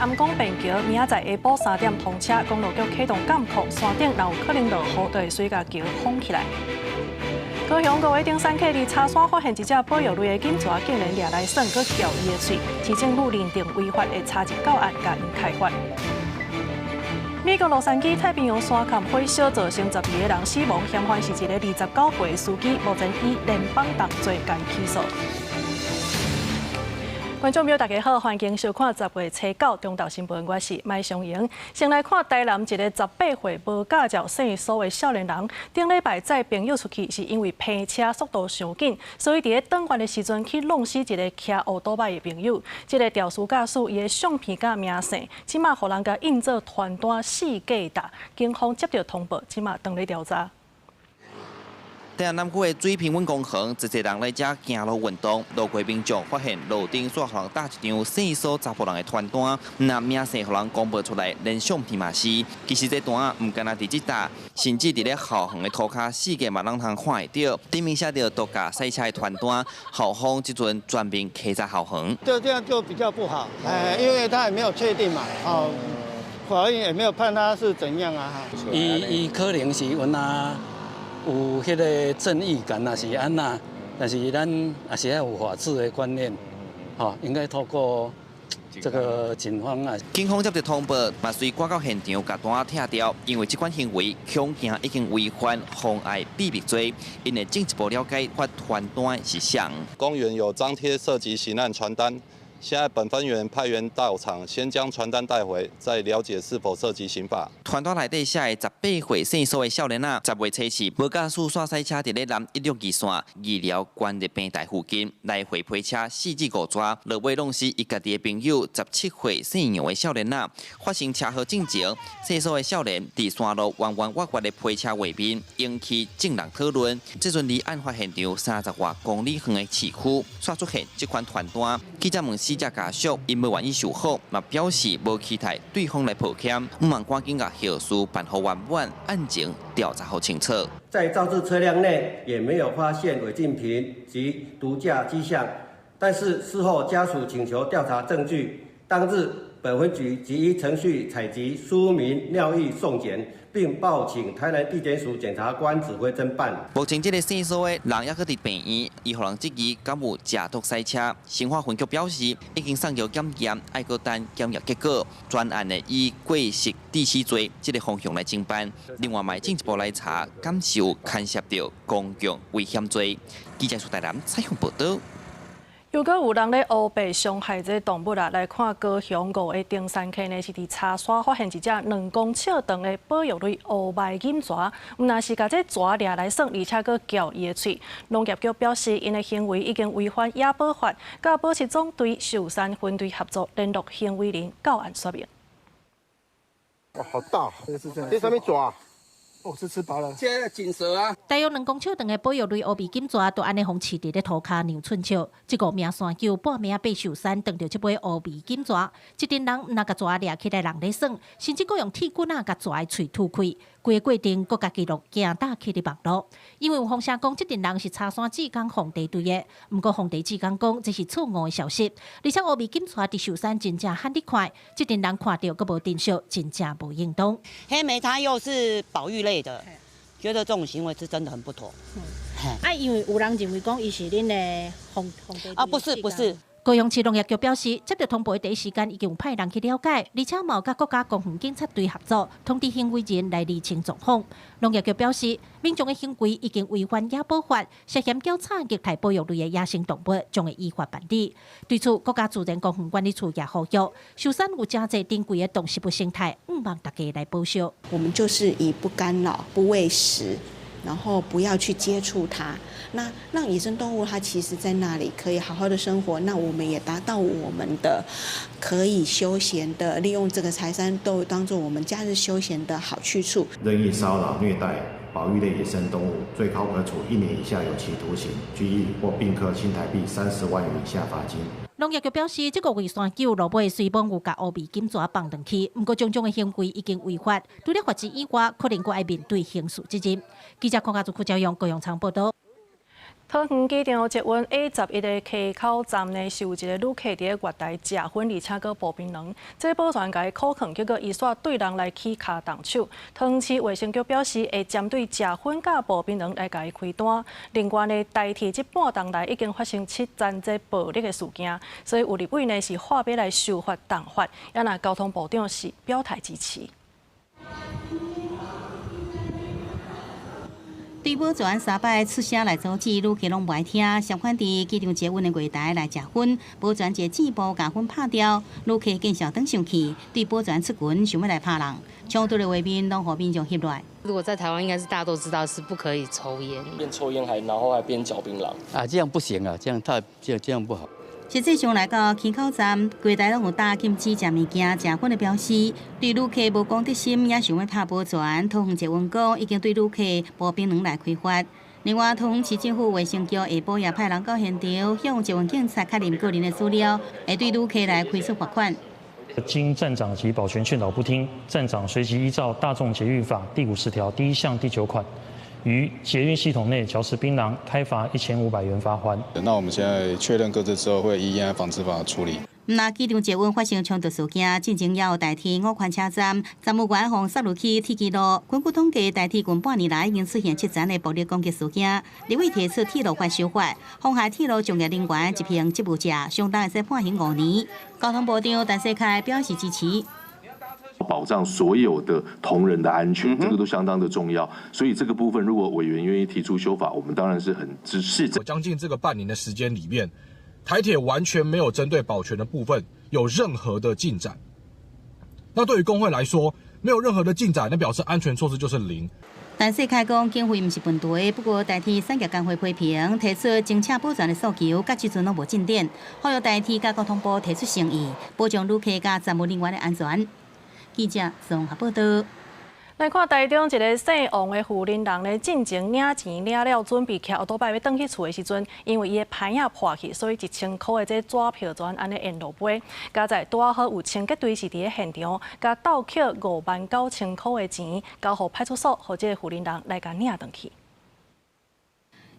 頷港便橋明仔載下晡3點通車，公路局啟動監控，山頂若有可能落雨，就會隨共橋封起來。高雄五个登山客佇柴山發現一隻保育類的錦蛇，竟然掠來耍，閣撬伊的喙，市政府認定違法，會查入到案，共𪜶開罰。美國洛杉磯太平洋山崁火燒造成12個人死亡，嫌犯是一個29歲的司機，目前以聯邦動罪共起訴。觀眾朋友，大家好，歡迎收看10月初9中晝新聞，我是麥尚瑩。先來看台南一個18歲無駕照姓蘇的少年人，頂禮拜載朋友出去，是因為拼車速度傷緊，所以佇咧轉彎的時陣去挵死一個騎歐多擺的朋友。這個肇事駕駛伊的相片佮名姓，這馬予人共印做傳單四界貼。警方接到通報，這馬正咧調查。台南南區的水平穩公園，濟濟人來遮行路運動，路過民眾發現路頂煞予人貼一張姓蘇查埔人的傳單，毋但名姓予人公布出來，連相片嘛是。其實這單毋干焦佇這搭，甚至佇咧校園的塗跤四界嘛攏通看會著。頂面寫著毒駕賽車的傳單，校方這陣全面稽查校園。就這樣就比較不好，哎，因為他也沒有確定嘛，哦，法院也沒有判他是怎樣啊。伊伊可能是有那有彼个正義感，抑是按怎，但是咱也是愛有法治的觀念，吼，應該透過這個警方啊。警方接到通報，嘛隨趕到現場共單拆掉，因為這款行為恐驚已經違反妨礙秘密罪，𪜶會進一步了解發傳單是誰。公園有張貼涉及刑案傳單，現在本分員派員到場，先將傳單帶回，再了解是否涉及刑法。傳單內底寫的18歲姓蘇的少年仔，10月初四無駕駛煞賽車佇咧南162線醫療關熱病台附近來回飛車4至5逝，落尾挵死伊家己的朋友17歲姓楊的少年仔。發生車禍進前，姓蘇的少年佇山路彎彎彎彎的飛車畫面引起眾人討論。這陣離案發現場30外公里遠的市區，煞出現這款傳單。記者問死者家屬，𪜶無願意受訪，嘛表示無期待對方來抱歉，向望趕緊共後事辦予圓滿，案情調查予清楚。在肇事車輛內也沒有發現違禁品及毒駕跡象，但是事後家屬請求調查證據，當日本分局即依程序採集書名尿液送檢，並報請台南地檢署檢察官指揮偵辦。目前這个姓蘇的人猶閣佇病院，伊予人質疑敢有食毒賽車。新化分局表示，已經送交檢驗，愛閣等檢驗結果。專案會以過失致死罪這个方向來偵辦。另外，嘛進一步來查，敢是有牽涉著公共危險罪。記者蘇台南採訪報導。又閣有人咧烏白傷害這動物啊！來看高雄五个登山客呢，是佇柴山發現一隻2公尺長的保育類烏眉錦蛇，毋但是共這蛇掠來耍，而且閣撬伊的喙。農業局表示，𪜶的行為已經違反野保法，佮保育總隊壽山分隊合作聯絡行為人到案說明。哇，好大！這啥物蛇？哦，這吃飽了。這錦蛇啊！大約2公尺長的保育類烏眉錦蛇，就按呢予飼佇咧塗跤兩寸尺。這五名山狗半暝仔爬壽山，撞著這尾烏眉錦蛇，這陣人毋但共蛇掠起來人咧耍，甚至閣用鐵棍仔共蛇的喙吐開。規个過程閣共記錄驚膽去佇網路。因為有風聲講，這陣人是柴山志工鳳地隊的，毋過鳳地志工講這是錯誤的消息。而且烏眉錦蛇佇壽山真正罕得看，這陣人看著閣無珍惜，真正無應當。黑莓它又是保育類的，覺得這種行為是真的很不妥。啊，因為有人認為講伊是恁的鳳鳳地啊，不是不是。高雄市農業局表示，接到通報的第一時間已經有派人去了解，而且嘛有佮國家公園警察隊合作，通知行為人來釐清狀況。農業局表示，民眾的行為已經違反野保法，涉嫌繳差虐待保育類的野生動物，將會依法辦理。對此，國家自然公園管理處也呼籲，壽山有誠濟珍貴的動植物生態，向望大家來保護。我們就是以不干擾、不餵食，然後不要去接觸它，那讓野生動物它其實在那裡可以好好的生活，那我們也達到我們的可以休閒的，利用這個柴山都當做我們假日休閒的好去處。任意騷擾、虐待保育類野生動物，最高可處1年以下有期徒刑、拘役或併科新台幣30萬元以下罰金。農業局表示，這五位山狗落尾雖罔有共烏眉錦蛇放轉去，毋過種種的行為已經違法，除了罰錢以外，可能閣愛面對刑事責任。記者鄺家祖、柯昭勇、高永昌報導。頭桃園機場捷運 A11的溪口站呢，是有一个旅客佇咧月台食薰，而且閣剝檳榔，這保全共伊苦勸，結果伊煞對人來起跤動手。桃園市衛生局表示，會針對食薰佮剝檳榔來共伊開單。另外呢，台鐵這半冬來已經發生七宗這暴力的事件，所以有立委呢是喊欲來修法重罰，也若交通部長是表態支持。對保全三擺出聲來阻止，旅客攏無愛聽。相反，佇機場捷運的月台來食薰，保全一個箭步共薰拍掉，旅客見笑轉生氣，對保全出拳，想欲來拍人。衝突的畫面攏予民眾翕落來。如果在台灣，應該是大家都知道是不可以抽菸，邊抽菸還然後還邊嚼檳榔。啊，這樣不行啊，這樣太這樣不好。實際上來到溪口站，櫃台攏有打禁止食物件、食薰的標示。對旅客無公德心，也想欲拍保全。桃園捷運局已經對旅客剝檳榔來開罰。另外，桃園市政府衛生局下晡也派人到現場，向捷運警察確認個人的資料，會對旅客來開出罰款。經站長及保全勸導不聽，站長隨即依照《大眾捷運法》第50條第1項第9款，於捷運系統內嚼食檳榔，開罰1500元罰鍰。那我們現在確認個資之後，會依煙害防治法處理。若機場捷運發生衝突事件，進前也有台鐵五環車站站務員予塞入去鐵支路。根據統計，台鐵近半年來已經出現七宗的暴力攻擊事件。立委提出鐵路法修法，妨害鐵路從業人員執行職務者，相當會使判刑5年。交通部長陳世凱表示支持。保障所有的同仁的安全，這個都相當的重要。所以這個部分，如果委員願意提出修法，我們當然是很支持。將近這個半年的時間裡面，台鐵完全沒有針對保全的部分有任何的進展。那對於工會來說，沒有任何的進展，那表示安全措施就是零。陳世凱講，經費毋是問題，不過台鐵產業工會批評提出增請保全的訴求，到這陣攏無進展。呼籲台鐵佮交通部提出誠意，保障旅客佮站務人員的安全。記者綜合報道。來看台中一个姓王的婦人人咧，進前領錢領了，準備騎歐多擺欲轉去厝的時陣，因為伊的牌仔破去，所以1000箍的這紙票全按呢沿路飛。佳哉拄仔好有清潔隊是佇咧現場，共斗抾5萬9千箍的錢，交予派出所，予這个婦人人來共領轉去。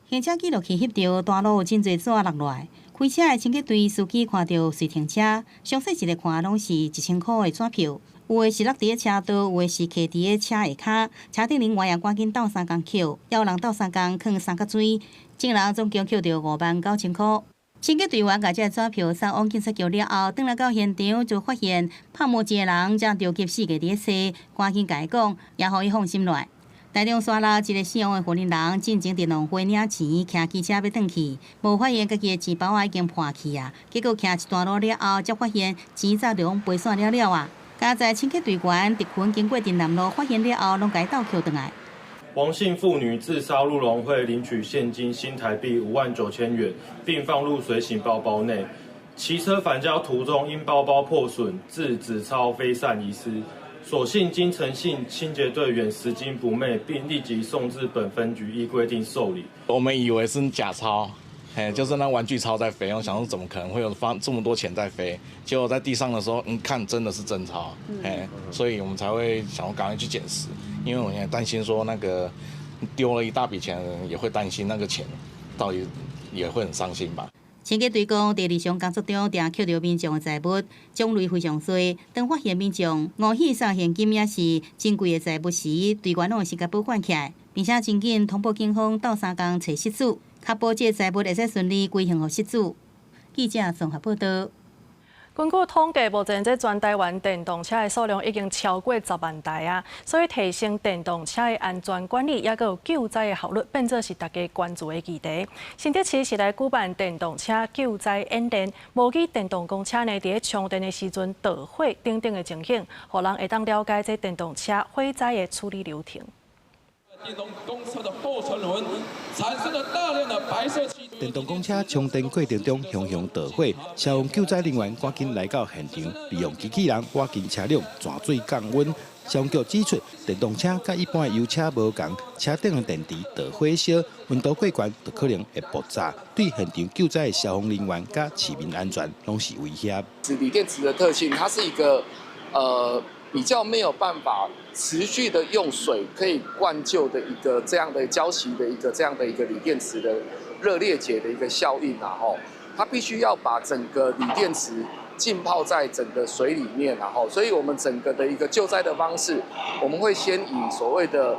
行車記錄器翕著大路有真濟紙落來，開車的清潔隊司機看著隨停車，詳細一个看攏是1000箍的紙票。有的是落佇咧車道，有的是徛佇咧車下跤。車頂人員也趕緊鬥相共抾，也有人鬥相共囥三角錐。眾人總共抾著5萬9千箍。清潔隊員共這個紙票送往警察局了後，轉來到現場就發現拍毛一个人正著急四界佇咧踅，趕緊共伊講，也予伊放心落來。台中沙鹿一个姓王的婦人人，進前佇農會領錢，騎機車欲轉去，無發現家己的錢包仔已經破去啊！結果騎一段路了後，才發現錢早就攏飛散了了啊！佳哉清潔隊員佇群經過鎮南路，發現了後，攏共伊鬥抾轉來。王姓婦女自沙鹿農會領取現金新台幣5萬9千元，並放入隨行包包內。騎車返家途中，因包包破損，致紙鈔飛散遺失。所幸經陳姓清潔隊員拾金不昧，並立即送至本分局依規定受理。我們以為是假鈔。嘿，就是那玩具鈔在飛，我想說怎麼可能會有放這麼多錢在飛？結果在地上的時候，看真的是真鈔，嘿，所以我們才會想要趕快去撿拾，因為我也擔心說那個丟了一大筆錢，也會擔心那個錢到底也會很傷心吧。清潔隊講，佇日常工作中，定抾著民眾的財物，種類非常濟。當發現民眾誤去送現金也是珍貴的財物時，隊員攏會先共保管起來，並且真緊通報警方鬥相共揣失主，確保這個財物會使順利歸還予失主。記者綜合報道。根據統計，目前這全台灣電動車的數量已經超過10萬台啊，所以提升電動車的安全管理，抑閣有救災的效率，變做是大家關注的議題。新竹市是來舉辦電動車救災演練，模擬電動公車呢，佇咧充電的時陣著火等等的情形，予人會當了解這電動車火災的處理流程。電動公車的後車輪產生了大量的白色氣。電動公車充電過程中，熊熊著火，消防救災人員趕緊來到現場，利用機器人挖進車輛轉水降溫。消防局指出，電動車佮一般的油車無仝，車頂的電池著火燒，溫度過懸就可能會爆炸，對現場救災的消防人員佮市民安全攏是威脅。鋰電池的特性，它是一個比較沒有辦法持續的用水可以灌就的一個這樣的澆熄的一個這樣的一個鋰電池的熱裂解的一個效應啊，吼，它必須要把整個鋰電池浸泡在整個水裡面，然後，所以我們整個的一個救災的方式，我們會先以所謂的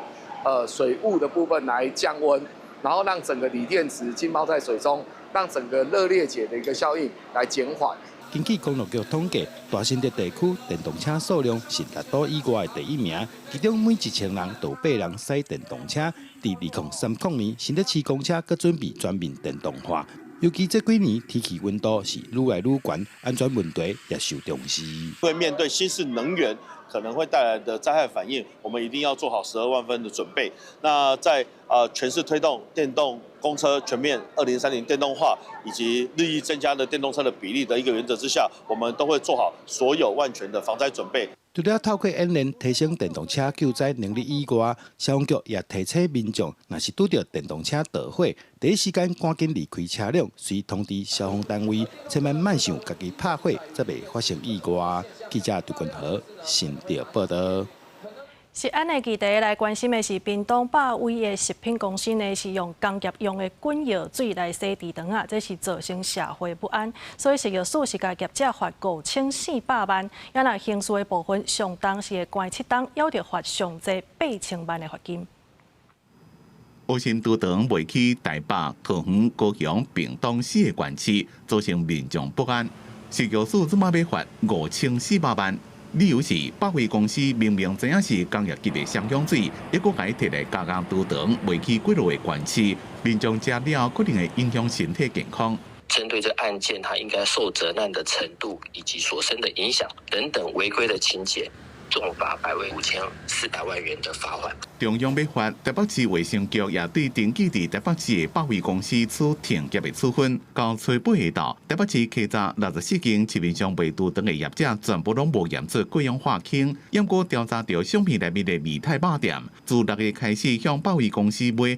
水霧的部分來降溫，然後讓整個鋰電池浸泡在水中，讓整個熱裂解的一個效應來減緩。根據公路局統計，大新竹地區電動車數量是列島以外的第一名，其中每1000人就有8人駛電動車。佇2030年，新竹市公車閣準備全面電動化。尤其這幾年天氣溫度是愈來愈懸，安全問題也受重視。會面對新式能源可能會帶來的災害反應，我們一定要做好12萬分的準備。那在全市推動電動公車全面2030電動化，以及日益增加的電動車的比例的一個原則之下，我們都會做好所有萬全的防災準備。除了透過演練提升電動車救災能力以外，消防局也提醒民眾，若是拄著電動車著火，第一時間趕緊離開車輛，隨通知消防單位，千萬莫想家己拍火，才袂發生意外。記者杜君和新竹報道。食安的議題來關心的是，屏東百威的食品公司呢，是用工業用的滾藥水來洗豬腸仔，這是造成社會不安，所以食藥署是共業者罰5400萬，啊若刑事的部分上重是會關7冬，猶著罰上濟8000萬的罰金。烏心豬腸賣去台北、桃園、高雄、屏東四個縣市，造成民眾不安。食藥署這馬欲罰5400萬。理由是百威公司明明知影是工業級的雙氧水，猶閣共提來加工豬腸，賣去幾落個縣市，民眾食了可能會影響身體健康。針對這案件，他應該受責難的程度以及所生的影響等等違規的情節，重罰百威5400萬元的罰款。中央欲罰台北市衛生局也對登記佇台北市的百威公司處停業的處分。到初八下晝，台北市稽查64間市面上賣豬腸的業者，全部攏無驗出過氧化氫。毋過調查著相片內面的美泰肉店，自6月開始向百威公司買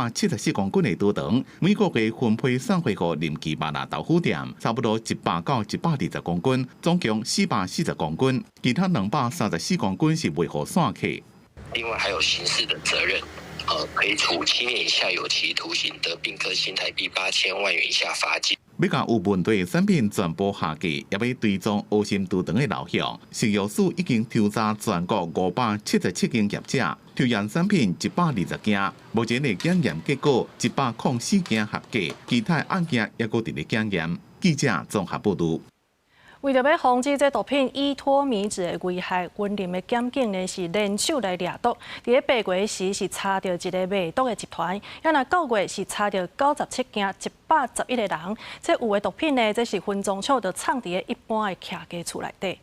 674公斤的豬腸，每個月分批送貨予林記麻辣豆腐店，差不多100到120公斤，總共440公斤，其他234公斤是賣予散客。另外還有刑事的責任，可以處7年以下有期徒刑，得併科新台幣8000萬元以下罰金。欲共有問題的產品全部下架，也欲追蹤烏心豬腸的流向。食藥署已經抽查全國577間業者，抽驗產品120件，目前的檢驗結果104件合格，其他案件猶閣佇咧檢驗。記者綜合報導。為著欲防止這毒品依托咪酯的危害，雲林的檢警呢是聯手來掠毒。佇咧8月時是查著一个賣毒的集團，啊若9月是查著97件111個人。這有的毒品呢，這是分裝廠就藏佇咧一般的徛家厝內底。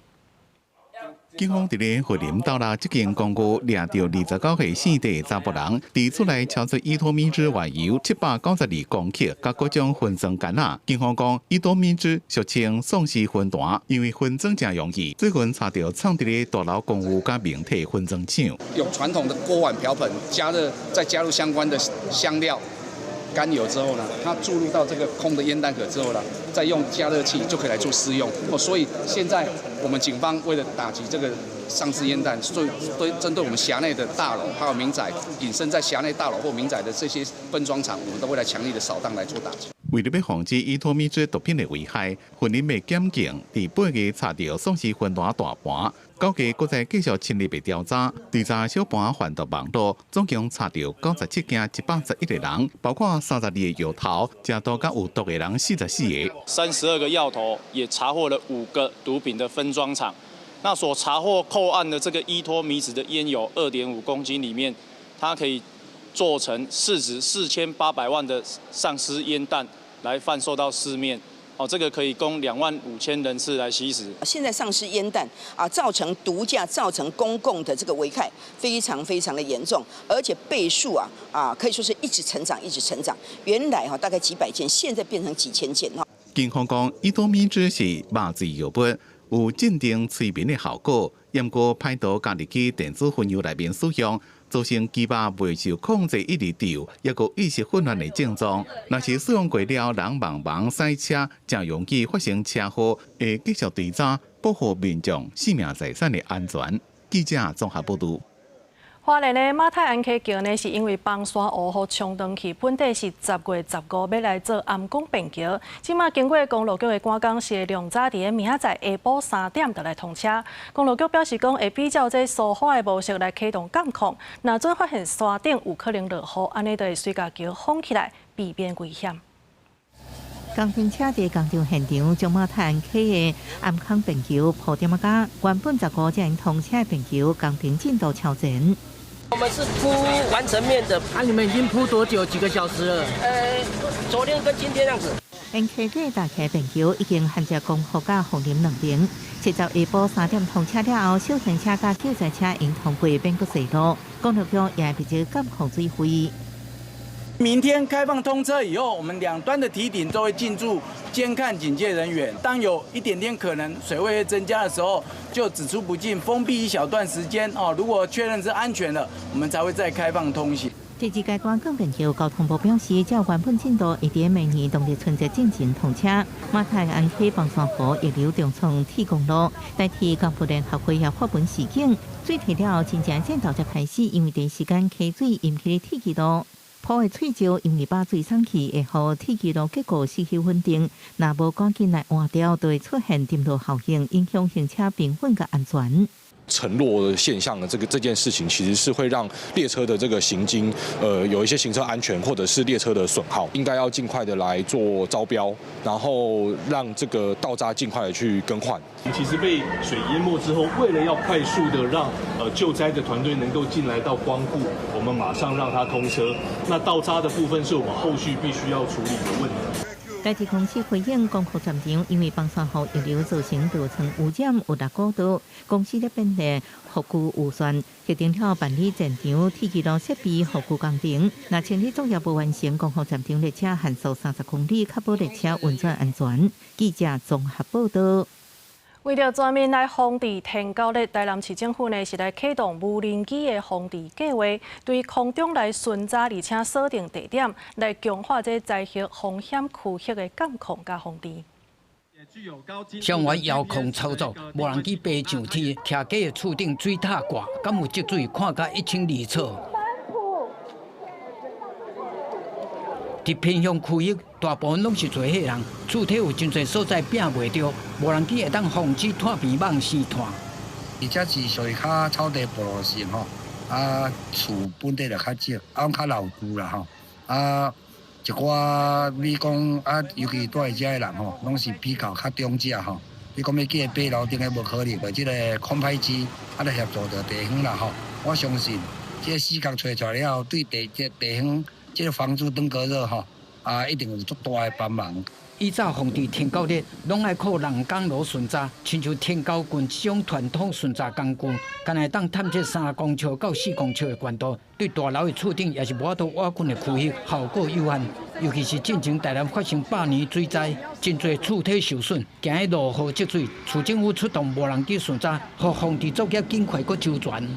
警方佇咧雲林斗六這間公寓掠著29歲姓鄭的查埔人，佇厝內搜出依托咪酯原油792公克，佮各種分裝桿仔。警方講，依托咪酯俗稱喪屍芬彈，因為分裝誠容易，最近查著藏佇咧大樓公寓佮名體分裝廠。用傳統的鍋碗瓢盆加熱，再加入相關的香料、甘油之後呢，它注入到這個空的煙彈殼之後呢，再用加熱器就可以來做施用。所以現在我們警方為了打擊這個喪屍煙彈，所以對針對我們轄內的大樓還有民宅，隱身在轄內大樓或民宅的這些分裝廠，我們都會來強力的掃蕩來做打擊。為著欲防止依托咪酯毒品的危害，雲林的檢警佇8月查著喪屍芬彈大盤，9月閣再繼續深入的調查，追查小盤販毒網路，總共查著97件111個人，包括32個藥頭，食毒佮有毒的人44個。32個藥頭也查獲了5個毒品的分裝廠，那所查獲扣案的這個依托咪酯的煙油2.5公斤裡面，它可以做成市值4800萬的喪屍煙彈。來販售到市面，哦，這個可以供2萬5千人次來吸食。現在喪屍煙彈啊，造成毒駕，造成公共的這個危害，非常非常的嚴重，而且倍數啊，可以說是一直成長，一直成長。原來哈大概幾百件，現在變成幾千件哈。警方講，依托咪酯是麻醉藥物，有鎮定催眠的效果，毋過歹徒共入去電子薰油內面使用。造成雞肉袂受控制，一直著，抑閣意識混亂的症狀。若是使用過了，人茫茫駛車，誠容易發生車禍，會繼續追查，保護民眾生命財產的安全。記者綜合報導。花蓮的馬太鞍溪橋呢，是因為崩山湖予沖斷去，本底是10月15欲來做頷頸便橋，這馬經過公路局的趕工，是會量早佇明仔載下晡3點就來通車。公路局表示講，會比照這蘇花的模式來啟動監控，若準發現山頂有可能落雨，按呢就會隨共橋封起來，避免危險。工程車佇工廠現場將馬太鞍溪的頷頸便橋鋪點仔膠，原本15才通車的便橋，工程進度超前。我們是鋪完成面的。啊，你們已經鋪多久？幾個小時了？昨天跟今天這樣子。沿溪底大溪便橋已經焊接光復佮鳳林兩邊，七十下晡3點通車了後，小型車佮救災車應通過免閣踅路，公路局也會直監控水位。明天開放通車以後，我們兩端的堤頂都會進駐監看警戒人員。當有一點點可能水位會增加的時候，就只出不進，封閉一小段時間哦。如果確認是安全的，我們才會再開放通行。第二階段鋼便橋交通部表示，照原本進度，會佇明年農曆春節進前通車。馬太鞍溪崩山湖溢流重創鐵公路，台鐵幹部聯合會也發文示警，水退了後，真正戰鬥才開始，因為第一時間溪水淹起鐵支路。鋪的碎石因為把水送去，會予鐵支路結構失去穩定，若無趕緊來換掉，就會出現沉落效應，影響行車平穩佮安全。沉落的現象的這件事情，其實是會讓列車的這個行經，有一些行車安全或者是列車的損耗，應該要盡快的來做招標，然後讓這個道閘盡快的去更換。其實被水淹沒之後，為了要快速的讓救災的團隊能夠進來到光復，我們馬上讓它通車。那道閘的部分是我們後續必須要處理的問題。台鐵公司回應，光復站場因為崩山湖溢流造成道床污染有六股道，公司咧編列復舊預算，決定了辦理站場鐵支路設備復舊工程。若清理作業無完成，光復站場列車限速30公里，確保列車運轉安全。記者綜合報道。為著全面來防治天狗日，台南市政府呢是來啟動無人機的防治計劃，對空中來巡查，而且鎖定地點，來強化這災害風險區域的監控佮防治。消防員遙控操作，無人機飛上天，徛家的厝頂水塔掛，敢有積水，看甲一清二楚。佇偏鄉區域，大部分攏是濟歲人，厝體有真濟所在摒袂著，無人機會當防止炭邊網生炭。而且是屬於較草地部落性吼，啊厝本地就較少，啊較老舊啦吼，啊一寡比講啊，尤其住佇遮的人吼，攏是比較較長者吼。你講欲叫伊爬樓頂的無可能，這个空拍機啊來協助著地方啦吼。我相信這个死角揣出來了後，對地這地方。這个防治登革熱吼，啊，一定有足大的幫忙。以早防治天狗日，攏愛靠人工路巡查，親像天狗棍這種傳統巡查工具，干焦會當探測3公尺到4公尺的懸度，對大樓的厝頂抑是無法度倚近的區域，效果有限。尤其是進前台南發生百年水災，真濟厝體受損，驚彼落雨積水，市政府出動無人機巡查，予防治作業盡快閣周全。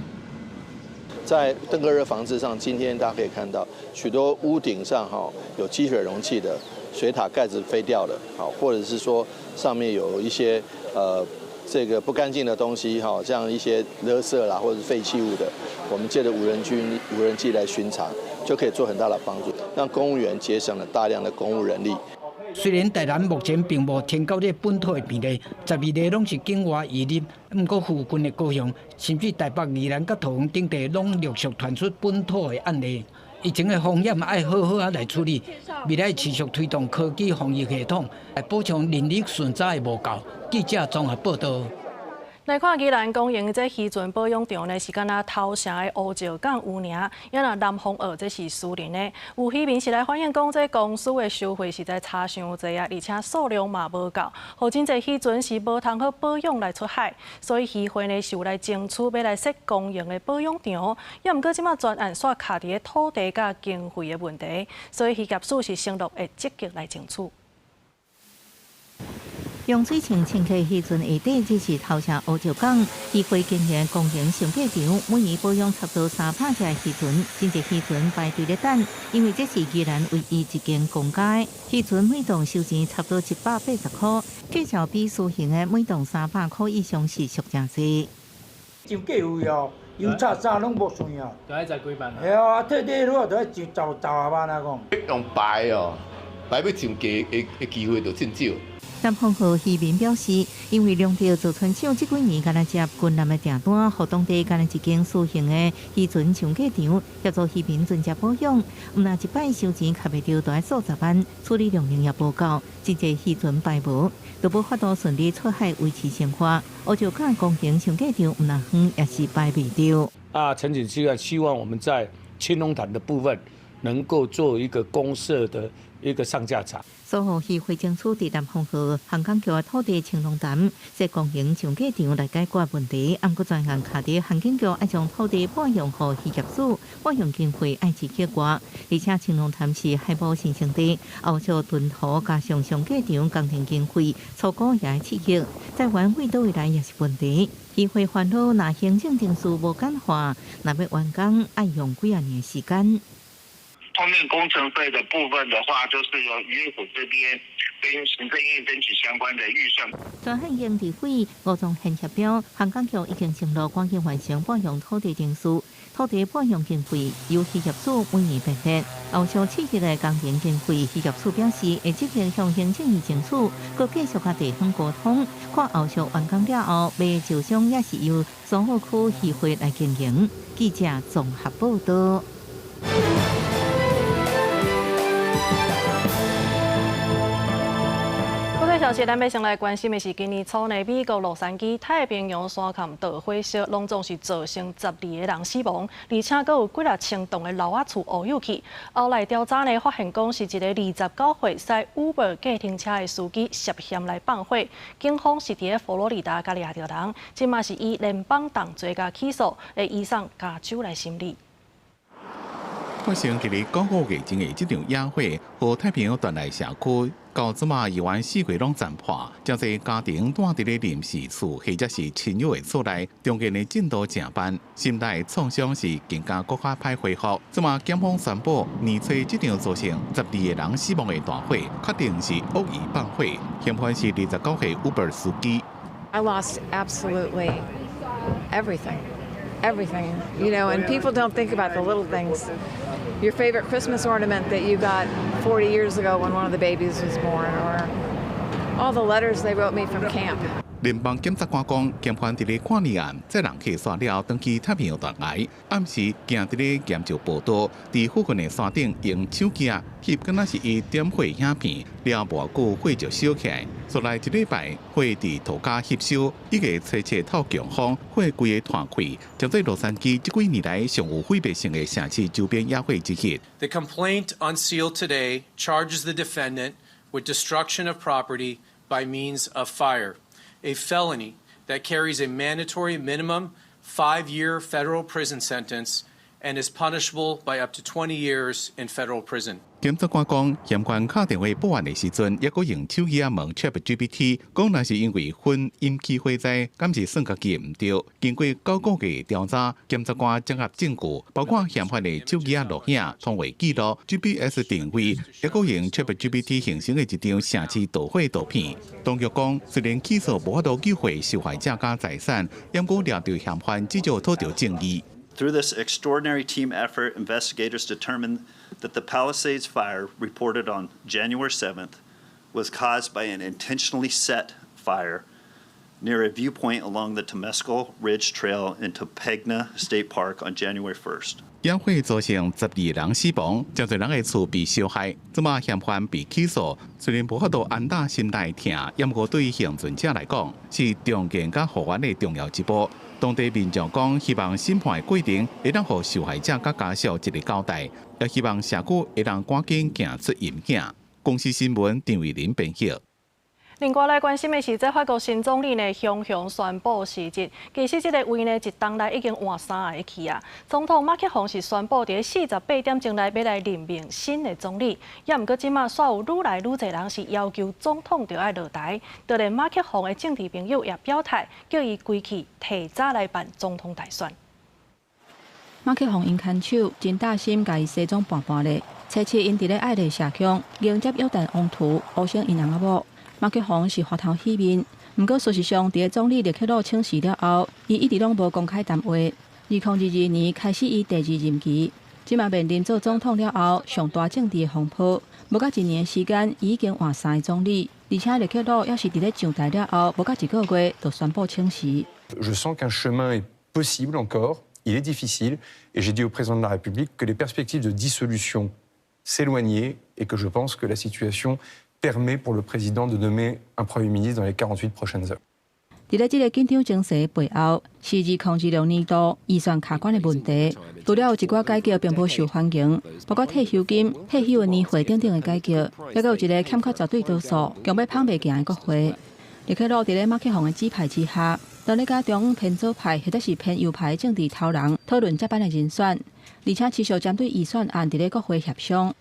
在登革熱防治上，今天大家可以看到許多屋頂上哈有積水容器的水塔蓋子飛掉了，好，或者是說上面有一些這個不乾淨的東西哈，像一些垃圾啦或者是廢棄物的，我們借著無人機來巡查，就可以做很大的幫助，讓公務員節省了大量的公務人力。雖然台南目前並無天狗日本土的病例，12例攏是境外移入，毋過附近的高雄，甚至台北、宜蘭佮桃園等地，攏陸續傳出本土的案例。疫情的風險愛好好仔來處理，未來持續推動科技防疫系統，來補充人力巡查的無夠。記者綜合報道。來看宜蘭公營這漁船保養場呢，是敢若頭城的烏石港有名，也若南豐澳這是私人的。有漁民是來反映講，這公司的收費實在差傷濟啊，而且數量嘛無夠，予真濟漁船是無通好保養來出海，所以漁會呢是有來爭取欲來設公營的保養場。也毋過這馬專案煞卡佇咧土地佮經費的問題，所以漁業署是承諾會積極來爭取。用水清清客漁船下底，這是頭城烏石港漁會經營公營上架場，每年保養差不多300隻漁船，真濟漁船排隊咧等，因為這是宜蘭唯一一間公家的漁船，每棟收錢差不多180塊，價錢比私營的每棟300塊以上是俗誠濟。就價位哦，油擦啥攏無算啊。著愛十幾萬。對啊，退地如果著愛上十十外萬啊講。用排哦，排欲上架的的機會就真少。南方號漁民表示，因為龍德造船廠這幾年敢若接軍艦的訂單，予當地干焦一間私營的漁船上架場，協助漁民船隻保養。毋但一擺收錢較袂著，都愛數十萬，處理量能也無夠，真濟漁船排無，都無法度順利出海維持生活。烏石港公營上架場，毋但遠也是排袂著。啊，陳錦希希望我們在青龍潭的部分能夠做一個公設的一個上架場。蘇澳漁會爭取佇南風號航港局的土地青龍潭設公營上架場來解決問題，毋過專案卡佇航警局愛將土地撥用予漁業署，撥用經費愛自額外，而且青龍潭是海埔新生地，後續囤土加上上架場工程經費，初估也愛刺激，再遠為佗位來也是問題。漁會煩惱，若行政程序無簡化，若欲完工愛用幾仔年時間。後面工程費的部分的話，就是由漁業署這邊跟行政院爭取相關的預算。專項營地費吳宗憲協表，航港局已經承諾趕緊完成撥用土地程序，土地撥用經費由漁業署每年編列。後續刺激的工程經費，漁業署表示會積極向行政院爭取，閣繼續佮地方溝通，看後續完工了後，賣石商也是由蘇澳區漁會來經營。記者綜合報道。消息，咱欲先來關心的是，今年初呢，美國洛杉磯太平洋山崁導火燒，攏總是造成12個人死亡，而且閣有幾若千棟的樓仔厝烏有去。後來調查呢，發現講是一个29歲駛 Uber 計程車的司機涉嫌來放火，警方是佇咧佛羅里達共掠著人，這馬是以聯邦重罪共起訴，會移送加州來審理。發生佇咧九個月前的這場野火，予太平洋斷崖社區到這馬猶原四界攏殘破，誠濟家庭蹛佇咧臨時厝或者是親友的厝內，重建的進度誠慢，心內創傷是更加閣較歹恢復。這馬檢方宣布，年初這場造成12個人死亡的大火，確定是惡意放火，嫌犯是29歲 Uber 司機。 I lost absolutely everything. Everything, and people don't think about the little things. Your favorite Christmas ornament that you got 40 years ago when one of the babies was born, or all the letters they wrote me from camp. 聯邦檢察官講，嫌犯佇咧跨年暗載人客煞了，轉去太平洋斷崖，暗時行佇咧岩石步道，佇附近的山頂用手機仔翕，敢若是伊點火影片，了無偌久火就燒起來。煞來一禮拜，火佇塗跤翕燒，一個吹吹透強風，火規个湠開，成做洛杉磯這幾年來上有毀滅性的城市周邊野火之一。 The complaint unsealed today charges the defendant with destruction of property by means of fire, a felony that carries a mandatory minimum 5-year federal prison sentence and is punishable by up to 20 years in federal prison. 檢察官講，嫌犯敲電話報案的時陣，猶閣用手機仔問 ChatGPT，講若是因為薰引起火災，敢是算家己毋對？經過9個月調查，檢察官綜合證據，包括嫌犯的手機仔錄影、通話記錄、GPS 定位，猶閣用 ChatGPT 形成的一張城市導火圖片。當局講，雖然起訴無法度救回受害者佮財產，毋過掠著嫌犯至少討著正義。 Through this extraordinary team effort, investigators determined that the Palisades fire reported on January 7th was caused by an intentionally set fire near a viewpoint along the Temescal Ridge Trail in Topanga State Park on January 1st. 野火造成12個人死亡，誠濟人的厝被燒害。這馬嫌犯被起訴，雖然無法度安撫心內痛，毋過對倖存者來講，是重建佮復原的重要一步。當地民眾講，希望審判的過程會當予受害者佮家屬一個交代，也希望社區會當趕緊行出陰影。公視新聞張慧玲編譯。另外來關心的是，這法國新總理呢，雄雄宣布辭職。其實這个位呢，一冬來已經換三个去啊。總統馬克宏是宣布佇48點鐘內欲來任命新的總理，也毋過這馬煞有愈來愈濟人是要求總統著愛落台。就連馬克宏的政治朋友也表態，叫伊歸去提早來辦總統大選。馬克宏𪜶牽手，真擔心共伊西裝拚拚咧。初七𪜶佇咧愛麗社鄉迎接約旦王儲，呼聲𪜶翁仔某。馬克宏是歡頭喜面，毋過事實上，佇咧總理勒克魯請辭了後，伊一直攏無公開談話。2022年開始伊第二任期，這馬面臨做總統了後上大政治的風波。無到一年時間，已經換三个總理，而且勒克魯也是佇咧上台了後，無到一個月就宣布請辭。 Je sens qu'un chemin est possible encore, il est difficile, et j'ai dit au président de la République que les perspectives de dissolution s'éloignaient et que je pense que la situation permet pour le président de nommer un Premier ministre dans les 48 prochaines heures. 佇咧這个緊張情勢背後，是2026年度預算卡關的問題。除了有一寡改革並無受歡迎，包括退休金、退休的年歲等等的改革，猶閣有一个欠缺絕對多數、強欲捧袂行的國會。勒克魯佇咧馬克宏的指派之下，當咧佮中央偏左派或者是偏右派的政治頭人討論接班的人選，而且持續針對預算案佇咧國會協商。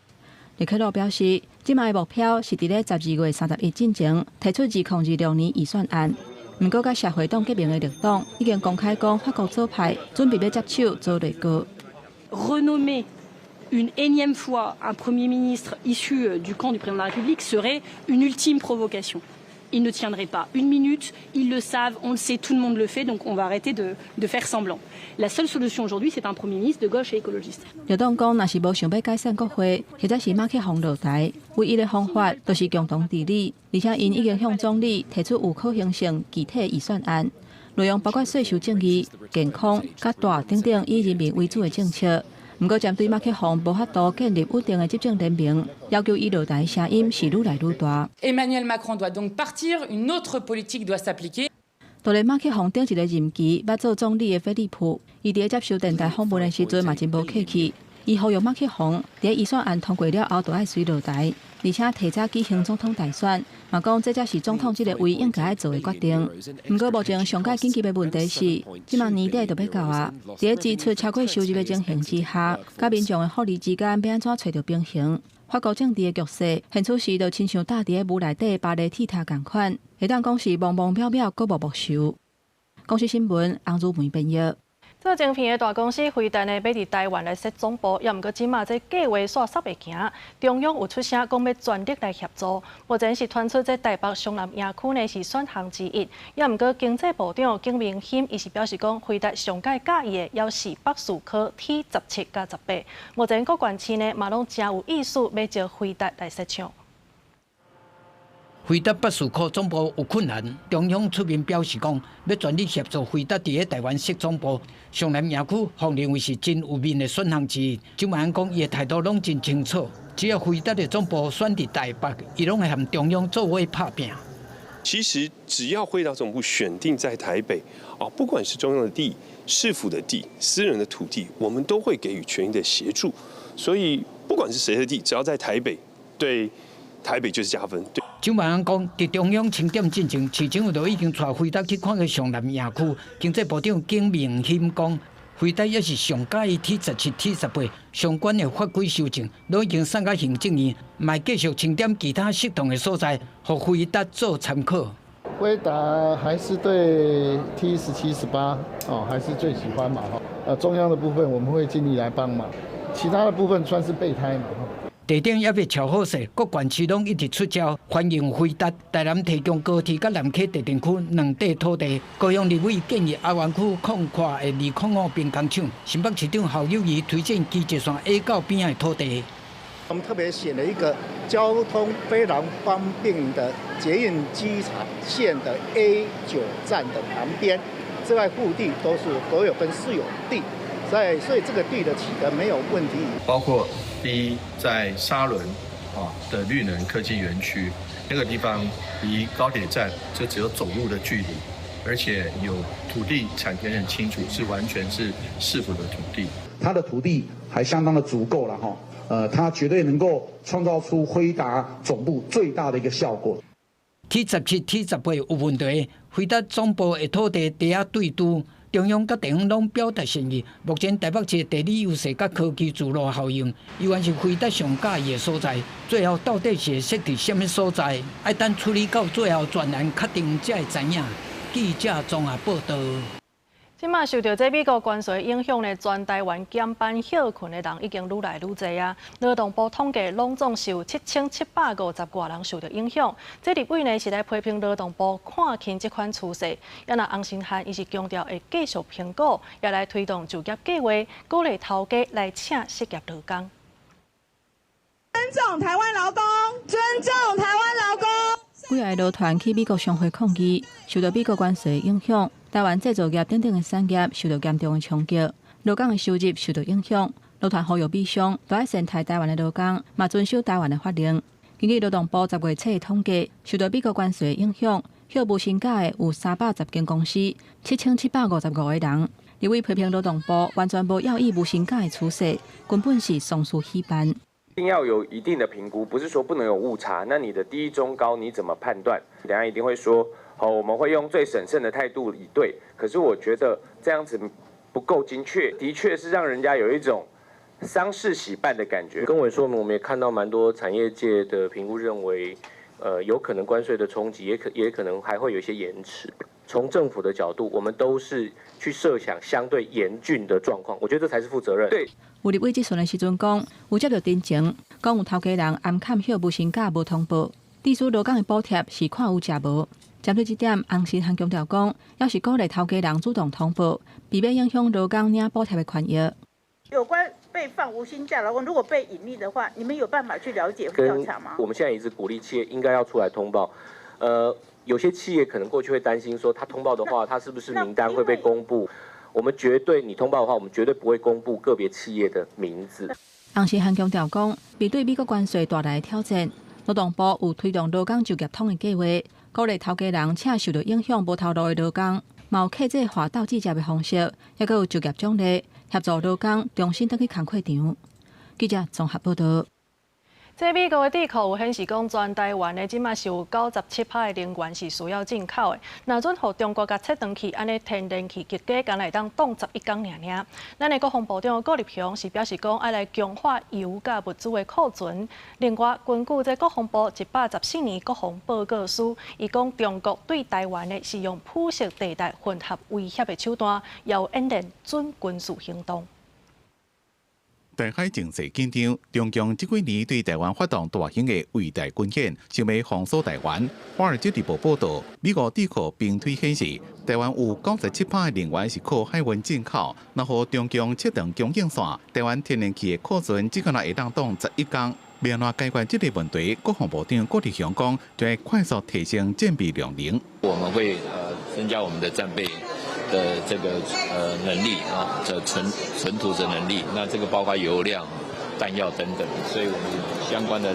勒克魯表示，這擺的目標是佇咧12月31進前提出2026年預算案。毋過，佮社會黨結盟的綠黨已經公開講，法國左派準備欲接手做內閣。 Renommer une énième fois un Premier ministre issu du camp du président de la République serait une ultime provocation. Ils ne tiendraient pas une minute, ils le savent, on le sait, tout le monde le fait, donc on va arrêter de faire semblant. La seule solution aujourd'hui, c'est un Premier ministre de gauche et écologiste. 綠黨講，若是無想欲解散國會，或者是馬克宏落台，唯一的方法就是共同治理。而且，𪜶已經向總理提出有可行性具體預算案，內容包括稅收正義、健康、佮大等等以人民為主的政策。毋過，針對馬克宏無法度建立穩定的執政聯盟，要求伊落台聲音是愈來愈大。 Emmanuel Macron doit donc partir, une autre politique doit s'appliquer. 當然，馬克宏頂一个任期捌做總理的菲利普，伊佇咧接受電台訪問的時陣嘛真無客氣，伊呼籲馬克宏佇預算案通過了後，就愛隨落台，而且提早舉行總統大選，嘛講這才是總統這个位應該愛做的決定。毋過目前上蓋緊急的問題是，這馬年底就欲到啊，佇咧支出超過收入的情形之下，佮民眾的福利之間欲按怎揣著平衡？法國政治的局勢，現此時就親像罩佇咧霧內底巴黎鐵塔仝款，會當講是茫茫渺渺，閣無目睭。公視新聞，洪如梅編譯。做晶片的大公司輝達呢，欲佇台灣來設總部，也毋過這馬這計劃煞煞袂行。中央有出聲講欲全力來協助，目前是傳出這台北雙南園區呢是選項之一。也毋過經濟部長景明鑫伊是表示講，輝達上蓋佮意的猶是北士科 T 17佮18。目前各縣市呢嘛攏誠有意思欲招輝達來設廠。輝達北士科總部有困難，中央出面表示講，欲全力協助輝達佇咧台灣設總部。雙南園區予認為是真有面的選項之一。蔣萬安講，伊的態度攏真清楚，只要輝達的總部選佇台北，伊攏會和中央做伙拍拚。其實只要輝達總部選定在台北，啊，不管是中央的地、市府的地、私人的土地，我們都會給予全力的協助。所以不管是誰的地，只要在台北，對台北就是加分。對。蔣萬安講，佇中央清點進前，市政府就已經帶輝達去看過雙南園區。經濟部長景明鑫講，輝達也是上佮意 T 17、T 18相關的法規修正，攏已經送到行政院，嘛繼續清點其他適當的所在，予輝達做參考。輝達還是對 T 17、18哦，還是最喜歡嘛哈。中央的部分我們會盡力來幫忙，其他的部分算是備胎嘛。地點猶未喬好勢，各縣市攏一直出招，歡迎輝達。台南提供高鐵佮南溪地震區兩塊土地，高雄立委建議阿元區擴闊的205兵工廠，新北市長侯友宜推薦基捷線 A 九邊的土地。我們特別選了一個交通非常方便的捷運機場線的 A 9站的旁邊，這塊腹地都是國有跟私有地，所以這個地的取得沒有問題。包括第一，在沙崙啊的綠能科技園區那個地方，離高鐵站就只有走路的距離，而且有土地產權很清楚，是完全是市府的土地。它的土地還相當的足夠了哈，它絕對能夠創造出輝達總部最大的一個效果。 T 17、T 18有問題，輝達總部的土地佇遐對拄。中央佮地方攏表達善意。目前台北市地理優勢佮科技聚落效應，猶原是輝達上佮意的所在。最後到底是設佇啥物所在？愛等處理到最後全案確定才會知影。記者綜合報導。這馬受著這美國關稅影響呢，全台灣減班歇睏的人已經愈來愈濟啊。勞動部統計，攏總是有7750外人受著影響。這立委呢是來批評勞動部看輕這款趨勢。啊若洪申翰伊是強調會繼續評估，也來推動就業計畫，鼓勵頭家來請失業勞工。尊重台灣勞工，尊重台灣勞工。幾个勞團去美國商會抗議，受著美國關稅影響，台灣製造業等等的產業受著嚴重的衝擊，勞工的收入受著影響。勞團呼籲美商都愛善待台灣的勞工，嘛遵守台灣的法令。根據勞動部10月初的統計，受著美國關稅的影響，休無薪假的有310間公司，7755個人。立委批評勞動部完全無要意無薪假的趨勢，根本是喪事喜辦。一定要有一定的評估，不是說不能有誤差。那你的低、中、高你怎麼判斷？等下一定會說，好，我們會用最審慎的態度以對。可是我覺得這樣子不夠精確，的確是讓人家有一種喪事喜辦的感覺。跟委說明，我們也看到蠻多產業界的評估認為，有可能關稅的衝擊，也可能還會有一些延遲。從政府的角度，我們都是去設想相對嚴峻的狀況，我覺得這才是負責任。對。有立委質詢的時陣講，有接著陳情，講有頭家人暗崁休無薪假無通報，致使勞工的補貼是看有食無。針對這點，洪申翰強調講，猶是鼓勵頭家人主動通報，避免影響勞工領補貼的權益。有關被放無薪假勞工，如果被隱匿的話，你們有辦法去了解調查嗎？我們現在一直鼓勵企業應該要出來通報。有些企業可能過去會擔心說，他通報的話，他是不是名單會被公布？我們絕對，你通報的話，我們絕對不會公布個別企業的名字。洪申翰強調講，面對美國關稅帶來的挑戰，勞動部有推動勞工就業通的計劃，鼓勵頭家人請受著影響無頭路的勞工，嘛有客製化鬥志接的方式，抑閣有就業獎勵，協助勞工重新轉去工課場。記者綜合報道。這美國的智庫有顯示講，全台灣的這馬是有97%的能源是需要進口的。若準予中國共切斷去，按呢天然氣結價干焦會當凍11工爾爾。咱的國防部長顧立雄是表示講，愛來強化油佮物資的庫存。另外，根據這國防部114年國防報告書，伊講中國對台灣的是用灰色地帶混合威脅的手段，也有演練準軍事行動。台海情勢緊張，中共這幾年對台灣發動大型的圍台軍演，想欲封鎖台灣。華爾街日報報導，美國智庫兵推顯示，台灣有97%的能源是靠海運進口，若予中共切斷供應線，台灣天然氣的庫存只可能會當擋11工。欲按怎解決這個問題，國防部長顧立雄講，將會快速提升戰備量能。我們會增加我們的戰備的這個能力啊，這存儲的能力，那這個包括油量、彈藥等等，所以我們相關的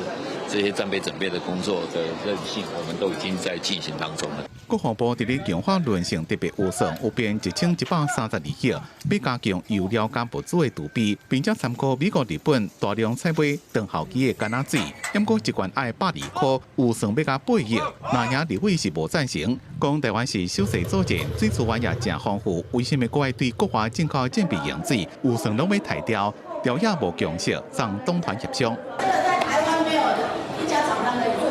這些戰備準備的工作的韌性，我們都已經在進行當中了。國防部佇咧強化韌性特別預算有編1132億，欲加強油料佮物資的儲備，並且參考美國、日本大量採買長效期的柑仔水，毋過一罐愛120塊，預算欲加8億。藍營立委是無贊成，講台灣是守勢作戰，水資源也誠豐富，為啥物閣愛對國外進口戰備用水預算攏欲刣掉？朝野無共識，送黨團協商。在台灣沒有一家廠商可以做，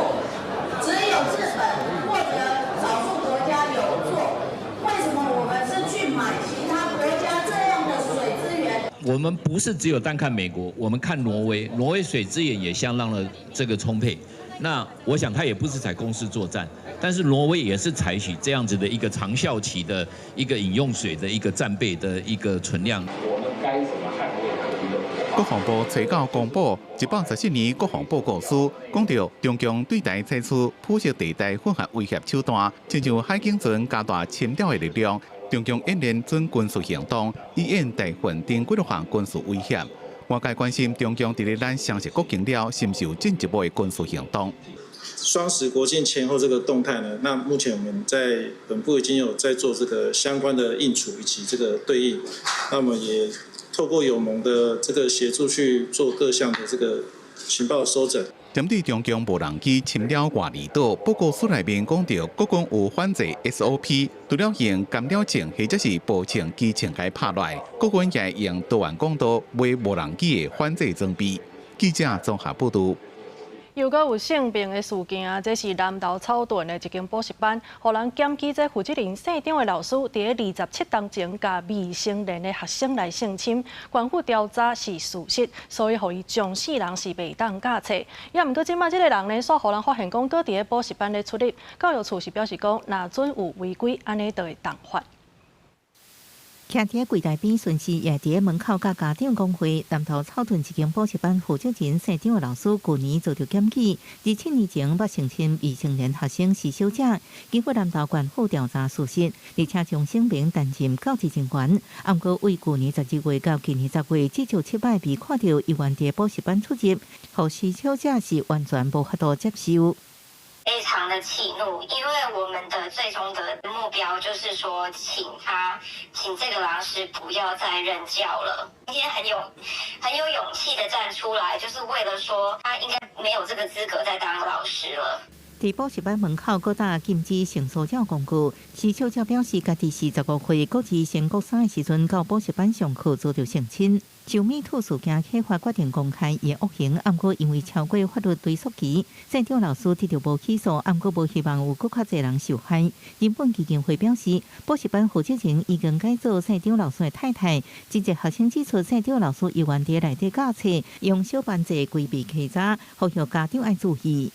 只有日本或者少數國家有做。為什麼我們是去買其他國家這樣的水資源？我們不是只有單看美國，我們看挪威，挪威水資源也相當的這個充沛。那我想它也不是採攻勢作戰，但是挪威也是採取這樣子的一個長效期的一個飲用水的一個戰備的一個存量。我們該怎麼捍衛和平的？國防部初九公布114年國防報告書，講著中共對台採取灰色地帶混合威脅手段，親像海警船加大侵釣的力量，中共演練準軍事行動，以應台灣等幾多項軍事威脅。外界關心中共佇咧咱雙十國慶了，是毋是有進一步的軍事行動？雙十國慶前後這個動態呢？那目前我們在本部已經有在做這個相關的應處以及這個對應，那麼也透過友盟的這個協助去做各項的這個情報蒐整。針對中共無人機侵擾外離島，報告書內面講著，國軍有反制 SOP，除了用干擾槍或者是步槍、機槍共拍落來，國軍也會用多元管道買無人機的反制裝備。記者綜合報導。又閣有性病的事件啊！這是南投草屯的一間補習班，予人檢舉這負責人姓張的老師，佇27冬前，共未成年的學生來性侵，縣府調查是事實，所以予伊終世人是袂當教冊。也毋過這擺這个人呢，煞予人發現講，閣佇咧補習班咧出入，教育處是表示講，若準有違規，按呢就會重罰。徛佇櫃台邊，巡視也佇門口佮家長講話。南投草屯一間補習班負責人姓張的老師，舊年遭著檢舉，27年前捌性侵未成年學生施小姐。經過南投縣府調查屬實，而且將聲明擔任教職人員。毋過為舊年12月到今年10月，至少七擺被看著猶原佇補習班出入，予施小姐是完全無法度接受。非常的氣怒，因為我們的最終的目標就是說，請他，請這個老師不要再任教了。今天很有勇氣的站出來，就是為了說他應該沒有這個資格再當老師了。佇補習班門口，閣貼禁止性騷擾公告。施小姐表示，家己是15歲，閣佇升國三的時陣，到補習班上課遭著性侵。就 MeToo 事件啟發決定公開伊惡行，毋過因為超過法律追訴期，姓張老師得著無起訴，毋過無希望有閣較濟人受害。人本基金會表示，補習班負責人已經改做姓張老師的太太。真濟學生指出，姓張老師猶原佇內底教冊，用小班制規避稽查，呼籲家長愛注意。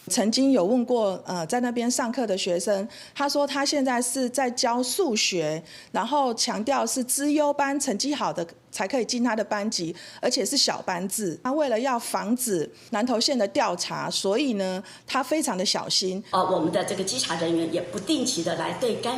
曾經有問過，在那邊上課的學生，他說他現在是在教數學，然後強調是資優班成績好的才可以進他的班級，而且是小班制。他為了要防止南投縣的調查，所以呢，他非常的小心。我們的這個稽查人員也不定期的來對該